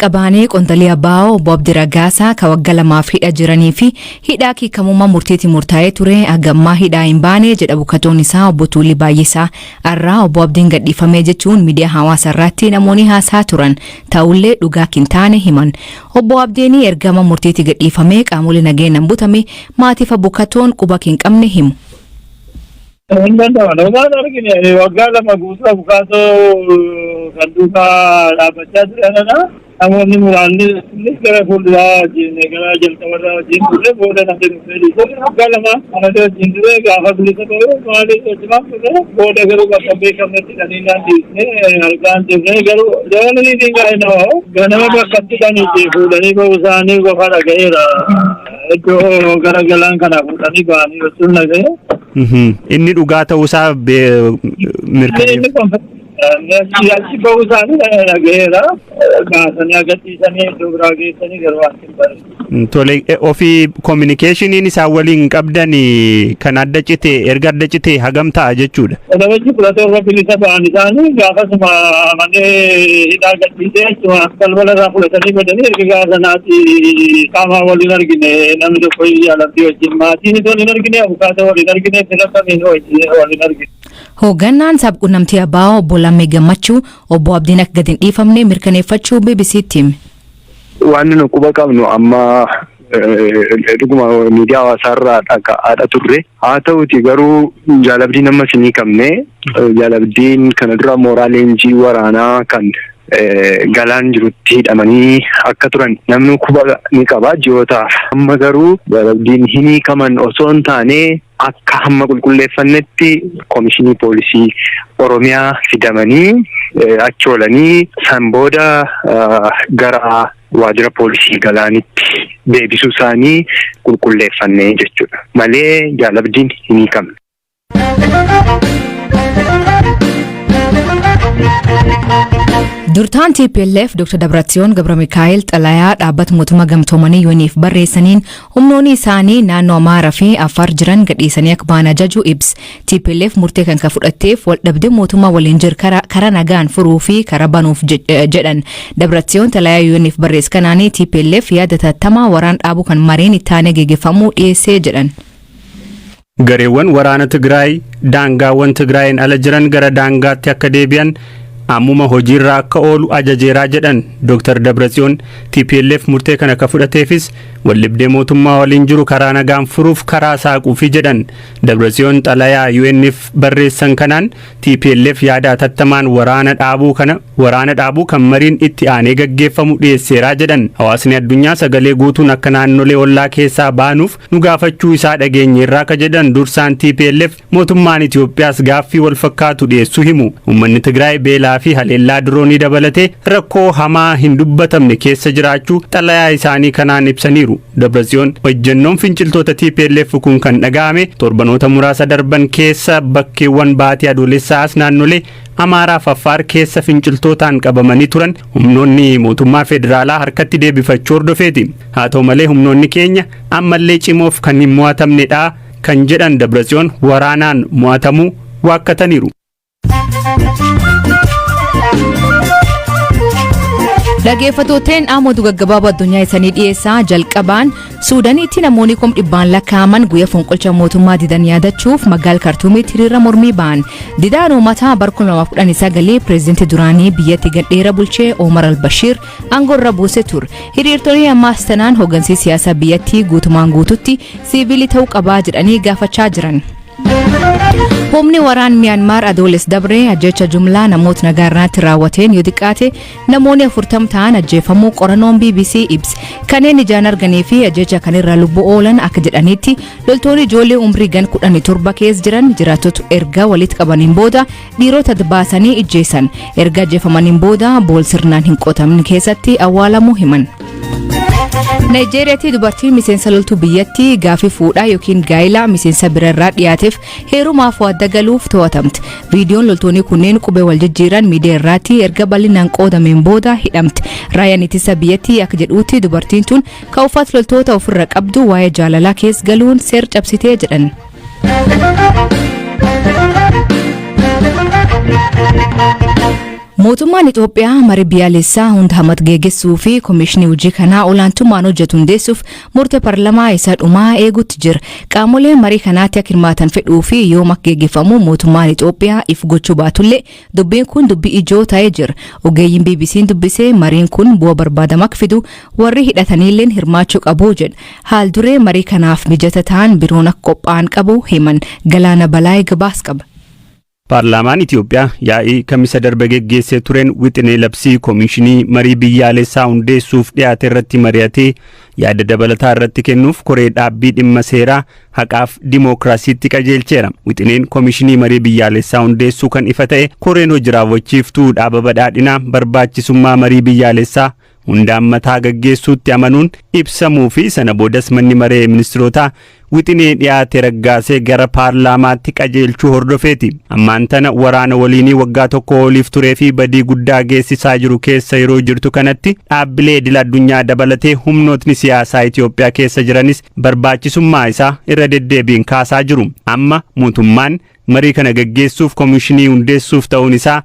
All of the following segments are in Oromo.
Jalqabaanii qondaalii ABO obbo Abdii Raggaasaa ka waggaa 2f hidha jiranii fi hidhaa hiikamummaa murtiitiin murtaa'ee ture hagammaa hidhaa hin baane jedha bukkatoon isaa obbo Tuulii Baay'isaa. Har'aa obbo Abdiin gadhiifamee jechuun miidiyaa hawaasaa irratti namoonni haasaa turan ta'ullee dhugaa hin taane himan. Obbo Abdiin ergama murtiitti gadhiifamee qaamolee nageenyaan butame maatiif bukkatoon quba hin qabne himu. Hin danda'amu. Dhugaan argine waggaa 2 guutuu abukaatoo kan duukaa dhaabbachaa turanidha. Namoonni muraasni gara fuulduraa wajjin gara jalqabarraa wajjin ture booda namni dhufee dhiisee waggaa 2 kanatti wajjin ture gaafa bilisa ta'u maaliif wajjumaan ture booda garuu bakka beekamnetti dhanii naan dhiisne argaan jirre garuu jalaan niitiin gaa'e nama ganama bakkatti dhaniiti fuudhanii ba'uu isaanii qofa dhaga'eera. Iddoo gara galaan kana fuudhanii ba'anii jechuun dhaga'e. Inni dhugaa ta'uusaa mirkaneef. Achi ba'uu isaanii dhaga'eera. Kaasanii agarsiisanii iddoo biraa geessanii garuu waan hin bare. Tole, ofii communicationiin isaan waliin qabdan kan adda cite erga adda cite hagam ta'a jechuudha. Namichi 17 bilisa ba'an isaanii gaafasuma manee hidhaa gadhiisee achuma balbala irraa fudhatanii badanii erga gaafa sanaatti qaama waliin argine namni tokko jaalattii wajjin maatiin waliin argine abukaatoo waliin argine fira kamiin waliin argine. Hooggannaan sabquunnamtii ABO obbo Lammii Gammachuu obbo Abdiin akka gadi hin dhiifamne mirkaneeffachuu BBC'tti hime. Waan nu quba qabnu amma dhuguma miidiyaa hawaasaarraa dhaga'aadha turre. Haa ta'uti garuu Jaal Abdiin ammas hin hiikamne. Jaal Abdiin kana dura mooraa leenjii waraanaa kan Galaan jirutti hidhamanii akka turan namni quba ni qaba ji'ootaaf. Amma garuu Jaal Abdiin hin hiikaman osoo hin taane akka hamma qulqulleeffannetti komishinii poolisii Oromiyaa fidamanii achi oolanii san booda gara waajjira poolisii Galaanitti deebisuu isaanii qulqulleeffannee jechuudha. Malee Jaal Abdiin hin hiikamne. Durtaan TPLF Dr. Dabratsiyoon Gabramikaa'el xalayaa dhaabbata mootummaa gamtoomanii UN'if barreessaniin humnoonni isaanii naannoo Amaaraa fi Affaar jiran gadhiisanii akka ba'an ajaju ibs. TPLF murtee kan fudhatteef waldhabdee mootummaa waliin jiru karaa nagaan furuu fi karaa banuuf jedhan. Dabratsiyoon xalayaa UN'if barreesse kanaanii TPLF yaada tattamaa waraan dhaabuu kan mariin itti aanee geggeeffamuu dhiyeessee jedhan. Gareewwan waraana Tigraay daangaawwan Tigraayin ala jiran gara daangaatti akka deebi'an ammuma hojiirra akka oolu ajajeeraa jedhan Dr. Dabratsiyoon. TPLF murtee kana akka fudhateefis waldhibdee mootummaa waliin jiru karaa nagaan furuuf karaa saaquufi jedhan. Dabratsiyoon xalayaa UN'if barreessan kanaan TPLF yaada atattamaan waraana dhaabuu kana waraana dhaabuu kan mariin itti aanee gaggeeffamu dhiyeesseeraa jedhan. Hawaasni addunyaa sagalee guutuun akka naannolee ollaa keessaa baanuuf nu gaafachuu isaa dhageenyeerraa ka jedhan dursaan TPLF mootummaan Itoophiyaas gaaffii wal fakkaatu dhiyeessuu himu. Uummanni Tigraay beelaa fi haleellaa diroonii dabalatee rakkoo hamaa hin dubbatamne keessa jiraachuu xalayaa isaanii kanaan ibsaniiru. Dabratsiyoon ejjennoon finciltoota TPLF kun kan dhaga'ame torbanoota muraasa darban keessa bakkeewwan baatii adoolessaas naannolee Amaaraa fi Affaar keessa finciltootaan qabamanii turan humnoonni mootummaa federaalaa harkatti deebifachuu hordofeeti. Haa ta'u malee humnoonni keenya ammallee cimoof kan hin mo'atamnedha kan jedhan Dabratsiyoon waraanaan mo'atamuu waakkataniiru. Dhaggeeffattooteen dhaamotu gaggabaaboo addunyaa isanii dhiyeessaa jalqabaan Suudaaniitti namoonni 100,000 lakkaa'aman guyyaa fonqolcha mootummaa didan yaadachuuf magaala Kartuumitti hiriira mormii ba'an. Didaan uummataa bara 2019 pireezidantii duraanii biyyatti gadheera bulchee Omar al-Bashir aangoo irra buuse ture. Hiriirtonni ammaas tanaan hooggansi siyaasaa biyyattii guutumaan guututti siivilii ta'uu qabaa jedhanii gaafachaa jiran. Humni waraan Miyaanmaar Adoolessa dabree ajjecha jumlaa namoota nagaa irratti raawwateen yoo xiqqaate namoonni 40 ta'an ajjeefamuu qorannoon BBC ibse. Kanneen ijaan arganii fi ajjecha kanirra lubbuu oolan akka jedhanitti loltoonni ijoollee umrii gan 17 keessa jiran jiraattota erga walitti qabaniin booda dhiirota baasanii ijjeessan. Erga ajjeefamaniin booda bool sirnaan hin qotamne keessatti awwaalamuu himan. Naayijeeriyaatti dubartiin miseensa loltuu biyyattii gaafii fuudhaa yookiin gaa'ilaa miseensa birarraa dhiyaateef heerumaaf waadda galuuf to'atamte. Viidiyoon loltoonni kunneen qubee wal jijjiiran miidiyaa irratti erga bal'inaan qoodameen booda hidhamte. Raayyaan ittisa biyyattii akka jedhuutti dubartiin tun kan uffata loltoota ofirra qabdu waa'ee jaalalaa keessa galuun seera cabsitee jedhan. Mootummaan Itoophiyaa marii biyyaalessaa hunda hammatu geggeessuu fi koomishinii hojii kanaa olaantummaan hojjetu hundeessuuf murtee paarlaamaa isa dhumaa eeguutti jira. Qaamoleen marii kanaatti akka hirmaatan fedhuu fi yoom akka geggeeffamu mootummaan Itoophiyaa if gochuu baatullee, dubbiin kun dubbii ijoo ta'ee jira. Ogeeyyiin BBC'n dubbisee mariin kun bu'aa barbaadamu akka fidu warri hidhataniilleen hirmaachuu qabu jedha. Haal duree marii kanaaf mijata ta'an biroon akka qophaa'an qabu himan. Galaana Balaayee gabaas qaba. Paarlaamaan Itoophiyaa yaa'ii Kamisa darbe geggeessee tureen wixinee labsii koomishinii marii biyyaalessaa hundeessuuf dhiyaate irratti mari'atee, yaada dabalataa irratti kennuuf koree dhaabbii dhimma seeraa, haqaaf dimookiraasiitti qajeelcheera. Wixineen koomishinii marii biyyaalessaa hundeessuu kan ifa ta'e koreen hojii raawwachiiftuu dhaaba badhaadhinaa barbaachisummaa marii biyyaalessaa hundaan mataa gaggeessuutti amanuun ibsamuu fi sana boodas manni maree ministirootaa wixinee dhiyaate raggaasee gara paarlaamaatti qajeelchuu hordofeeti. Ammaan tana waraana waliinii waggaa 1 oliif turee fi badii guddaa geessisaa jiru keessa yeroo jirtu kanatti, dhaabbilee idil addunyaa dabalatee humnootni siyaasaa Itoophiyaa keessa jiranis barbaachisummaa isaa irra deddeebiin kaasaa jiru. Amma mootummaan marii kana gaggeessuuf koomishinii hundeessuuf ta'uun isaa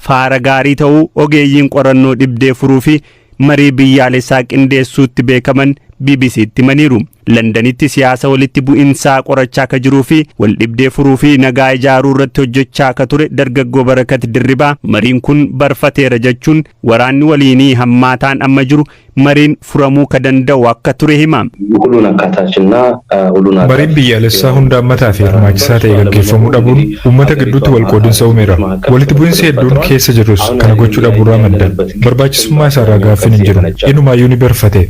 faara gaarii ta'uu ogeeyyiin qorannoo dhibdee furuu fi marii biyyaalessaa qindeessuutti beekaman BBC'tti himaniiru. Londanitti siyaasa walitti bu'insaa qorachaa akka jiruu fi wal dhibdee furuu fi nagaa ijaaruu irratti hojjechaa akka ture dargaggoo Barakat Dirribaa, mariin kun barfateera jechuun waraanni waliinii hammaataan amma jiru mariin furamuu ka danda'u akka ture hima. ሁሉን አካታችና ሁሉን Mariin biyyaalessaa hunda hammataa fi hirmaachisaa ta'e gaggeeffamuu dhabuun uummata gidduutti wal qoodinsa uumeera. Walitti bu'insi hedduun keessa jirus kana gochuu dhabuurraa madda. Barbaachisummaa isaarraa gaaffiin hin jiru. Inumaayyuu ni barfate.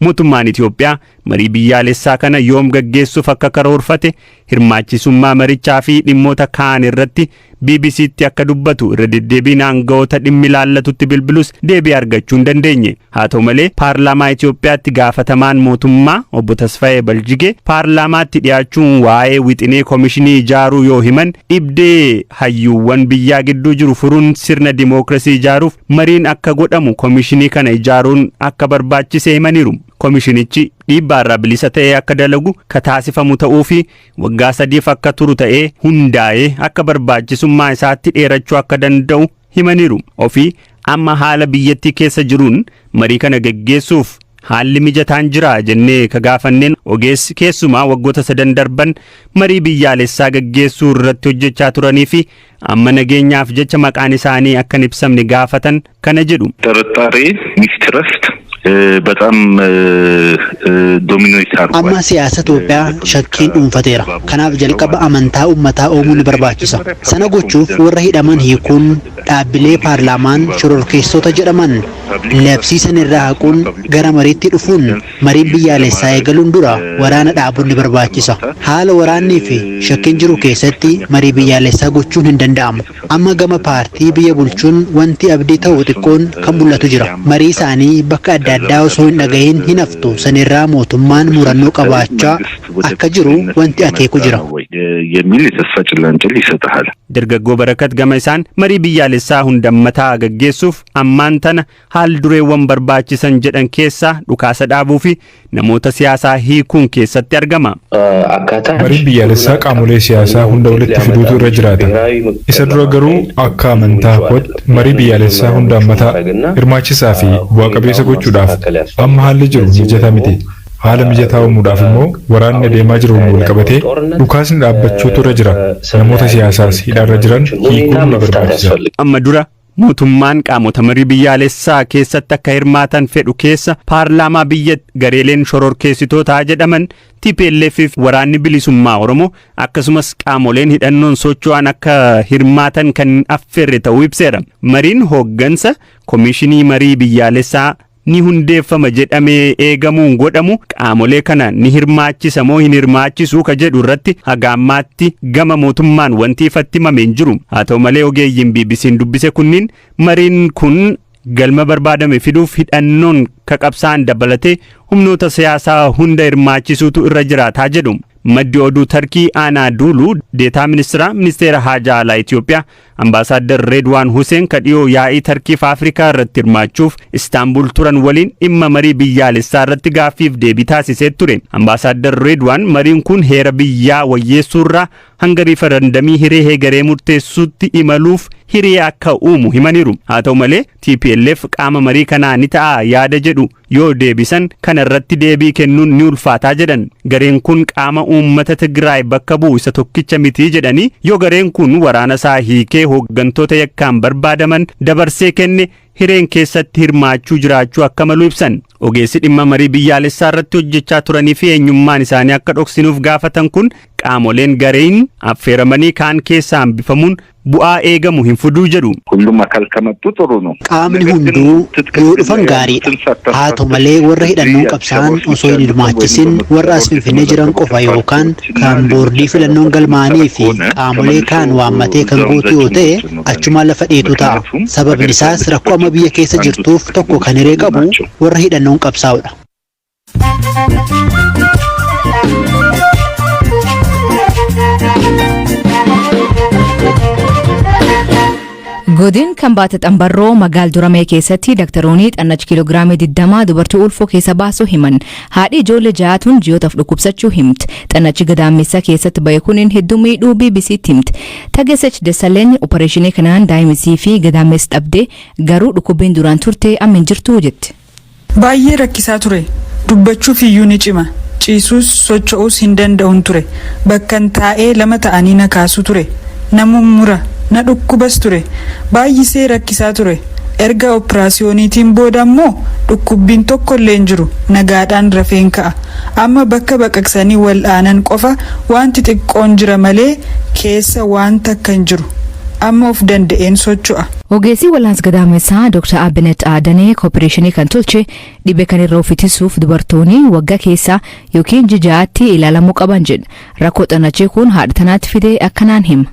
Mootummaan Itoophiyaa marii biyyaalessaa kana yoom gaggeessuuf akka karoorfate, hirmaachisummaa marichaa fi dhimmoota kaan irratti BBC'tti akka dubbatu irra deddeebiin aanga'oota dhimmi ilaallatutti bilbilus deebii argachuu hin dandeenye. Haa ta'u malee, paarlaamaa Itoophiyaatti gaafatamaan mootummaa obbo Tasfaayee Baljigee paarlaamaatti dhiyaachuun waa'ee wixinee koomishinii ijaaruu yoo himan, dhibdee hayyuuwwan biyyaa gidduu jiru furuun sirna dimookiraasii ijaaruuf mariin akka godhamu koomishinii kana ijaaruun akka barbaachise himaniiru. Koomishinichi dhiibbaarraa bilisa ta'ee akka dalagu ka taasifamu ta'uu fi waggaa 3f akka turu ta'ee hundaa'ee akka barbaachisummaa isaatti dheerachuu akka danda'u himaniiru. Ofii amma haala biyyattii keessa jiruun marii kana geggeessuuf haalli mijataan jira jennee ka gaafanneen ogeessi keessumaa waggoota sadan darban marii biyyaalessaa gaggeessuu irratti hojjechaa turanii fi amma nageenyaaf jecha maqaan isaanii akka hin ibsamne gaafatan kana jedhu. ጥርጣሬ mistrust በጣም dominate አድርጓል። Amma siyaasa Itoophiyaa shakkiin dhuunfateera. Kanaaf jalqaba amantaa uummataa uumuu ni barbaachisa. Sana gochuuf warra hidhaman hiikuun, dhaabbilee paarlaamaan shororkeessota jedhaman labsiisan irraa haquun, gara mariitti dhufuun, mariin biyyaalessaa eegaluun dura waraana dhaabuun ni barbaachisa. Haala waraannii fi shakkiin jiru keessatti marii biyyaalessaa gochuun hin danda'amu. Amma gama paartii biyya bulchuun wanti abdii ta'u xiqqoon kan mul'atu jira. Marii isaanii bakka adda addaa osoo hin dhagahin hin haftu. Sanirraa mootummaan murannoo qabaachaa akka jiru wanti akeeku jira. የሚል የተስፋ ጭላንጭል ይሰጥሃል። Dargaggoo Barakat gama isaan marii biyyaalessaa hundammataa gaggeessuuf ammaan tana haal dureewwan barbaachisan jedhan keessaa dhukaasa dhaabuu fi namoota siyaasaa hiikuun keessatti argama. Mariin biyyaalessaa qaamolee siyaasaa hunda walitti fiduutu irra jiraata. Isa dura garuu akka amantaa kootti marii biyyaalessaa hunda hammataa, hirmaachisaa fi bu'a qabeessa gochuudhaaf amma haalli jiru mijataa miti. Haala mijataa uumuudhaaf immoo waraanni adeemaa jiruun wal qabatee dhukaasni dhaabbachuutu irra jira. Namoota siyaasaas hidhaarra jiran hiikuun ni barbaachisa. Amma dura mootummaan qaamota marii biyyaalessaa keessatti akka hirmaatan fedhu keessa paarlaamaa biyya, gareeleen shororkeessitootaa jedhaman TPLF fi waraanni bilisummaa Oromoo, akkasumas qaamoleen hidhannoon socho'an akka hirmaatan kan affeerre ta'uu ibseera. Mariin hooggansa koomishinii marii biyyaalessaa ni hundeeffama jedhamee eegamuun godhamu qaamolee kana ni hirmaachisa moo hin hirmaachisuu ka jedhu irratti haga ammaatti gama mootummaan wanti ifatti himame hin jiru. Haa ta'u malee, ogeeyyiin BBC'n dubbise kunniin mariin kun galma barbaadame fiduuf hidhannoon ka qabsaan dabalatee humnoota siyaasaa hunda hirmaachisuutu irra jiraataa jedhu. Maddi oduu Tarkii Anaaduuluu deetaa ministeera ministeera haajaa alaa Itoophiyaa, Ambaasaaddar Reedwaan Huseen, ka dhiyoo yaa'ii Tarkiif Afrikaa irratti hirmaachuuf Istaanbul turan waliin dhimma marii biyyaalessaa irratti gaaffiif deebii taasisee ture. Ambaasaaddar Reedwaan mariin kun heera biyyaa wayyeessuurraa hanga riifarandamii hiree heegaree murteessuutti imaluuf hiree akka uumu himaniiru. Haa ta'u malee, TPLF qaama marii kanaa ni ta'a yaada jedhu yoo deebisan, kana irratti deebii kennuun ni ulfaataa jedhan. Gareen kun qaama uummata Tigraay bakka bu'u isa tokkicha miti jedhanii, yoo gareen kun waraana isaa hiikee hooggantoota yakkaan barbaadaman dabarsee kenne, hireen keessatti hirmaachuu jiraachuu akka malu ibsan. Ogeessi dhimma marii biyyaalessaa irratti hojjechaa turanii fi eenyummaan isaanii akka dhoksinuuf gaafatan kun, qaamoleen gareen affeeramanii kaan keessaa hambifamuun bu'aa eegamu hin fiduu jedhu. ሁሉም አካል ከመጡ ጥሩ ነው። Qaamni hunduu yoo dhufan gaariidha. Haa ta'u malee, warra hidhannoon qabsaa'an osoo hin hirmaachisin warra as Finfinnee jiran qofa yookaan kan boordii filannoon galmaa'anii fi qaamolee kaan waammatee kan guutu yoo ta'e, achumaan lafa dheetu ta'a. Sababni isaas, rakkoo amma biyya keessa jirtuuf tokko kan hiree qabu warra hidhannoon qabsaa'udha. Godin kan baate xambarroo magaal Duramee keessatti daktaroonni xannachi kiiloogiraamii 20 dubartii ulfoo keessa baasuu himan. Haadhi ijoollee ja'aatuun ji'ootaaf dhukkubsachuu himti. Xannachi gadaamessa keessatti bahe kuniin hedduu miidhuu BBCtti himti. Tagesech Desalegn opereeshinii kanaan daa'imisii fi gadaamessa dhabdee, garuu dhukkubbiin duraan turte amma hin jirtu jetti. Baay'ee rakkisaa ture. Dubbachuuf iyyuu ni cima. Ciisuus socho'uus hin danda'uun ture. Bakkan taa'ee lama ta'anii na kaasu ture. Na mummura, na dhukkubas ture. Baay'isee rakkisaa ture. Erga operaasiyooniitiin booda immoo dhukkubbiin tokko illee hin jiru. Nagaadhaan rafeen ka'a. Amma bakka baqaqsanii wal'aanan qofa wanti xiqqoon jira malee keessa waan takka hin jiru. Amma of danda'een socho'a. Ogeessi wal'aansa gadaamessaa Dr. Abinet Aadanee koopereeshinii kan tolche dhibee kan irra of ittisuuf dubartoonni waggaa keessa yookiin jija'aatti ilaalamuu qaban jedha. Rakkoo xannachee kun haadha tanaatti fide akkanaan hima.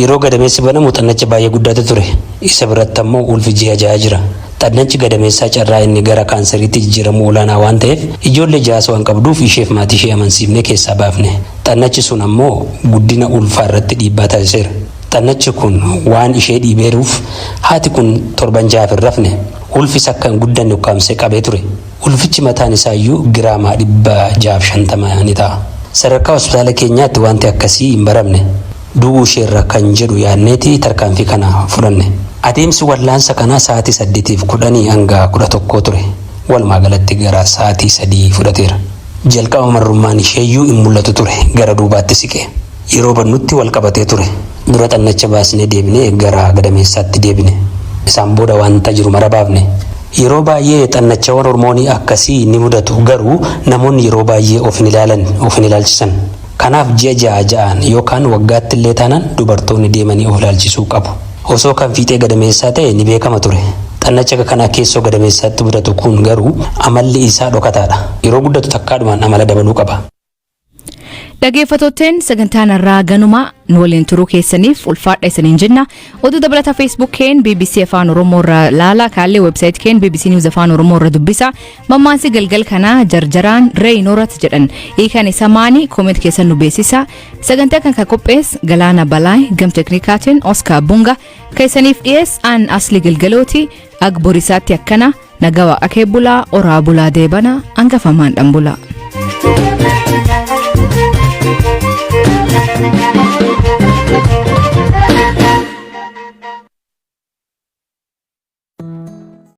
Yeroo gadameessi banamu xannacha baay'ee guddaatu ture. Isa biratti ammoo ulfi ji'a 6 jira. Xannachi gadameessaa carraa inni gara kaanseriitti jijjiiramu olaanaa waan ta'eef, ijoollee ja'as waan qabduuf, isheef maatii ishee amansiifnee keessaa baafne. Xannachi sun ammoo guddina ulfaa irratti dhiibbaa taasiseera. Xannachi kun waan ishee dhiibeeruuf haati kun torban 6f hin rafne. Ulfis akka hin guddanne ukkaamsee qabee ture. Ulfichi mataan isaayyuu giraamaa 650 ni ta'a. Sadarkaa hospitaala keenyaatti wanti akkasii hin baramne. Du'uu isheerra kan jedhu yaadneeti tarkaanfii kana fudhanne. Adeemsi wallaansa kanaa sa'aatii 8:10 hanga 11 ture. Walumaa galatti gara sa'aatii 3 fudhateera. Jalqaba marrummaan isheeyyuu hin mul'atu ture, gara duubaatti siqe. Yeroo bannutti wal qabatee ture. Dura xannacha baasnee deebinee gara gadameessaatti deebine. Isaan booda wanta jiru mara baafne. Yeroo baay'ee xannachawwan hormoonii akkasii ni mudatu, garuu namoonni yeroo baay'ee of hin ilaalan, of hin ilaalchisan. Kanaaf ji'a ja'a ja'aan yookaan waggaatti illee taanaan dubartoonni deemanii of ilaalchisuu qabu. Osoo kan fiixee gadameessaa ta'e ni beekama ture. Xannacha akka kanaa keessoo gadameessaatti mudatu kun garuu amalli isaa dhokataadha. Yeroo guddatu takkaadhumaan amala dabaluu qaba. Dhaggeeffattootteen, sagantaan irraa ganuma. Nu waliin turuu keessaniif ulfaadha isiniin jenna. Oduu dabalata Facebook keen BBC Afaan Oromoo irraa laala, kaallee website keen BBC News Afaan Oromoo irra dubbisa. Mammaansi galgal kanaa "Jarjaraan re'ee horat" jedhan. Hiikan isa maani? Comment keessan nu beeksisa. Sagantaa kan kan qophees Galaana Balaay, gam teknikaatiin Oscar Bunga, keessaniif dhiyees aan Asli Galgalooti. Ag borisaatti akkana nagaa waaqa kee bulaa, oraa bulaa, deebana hangafamaan dhan bulaa.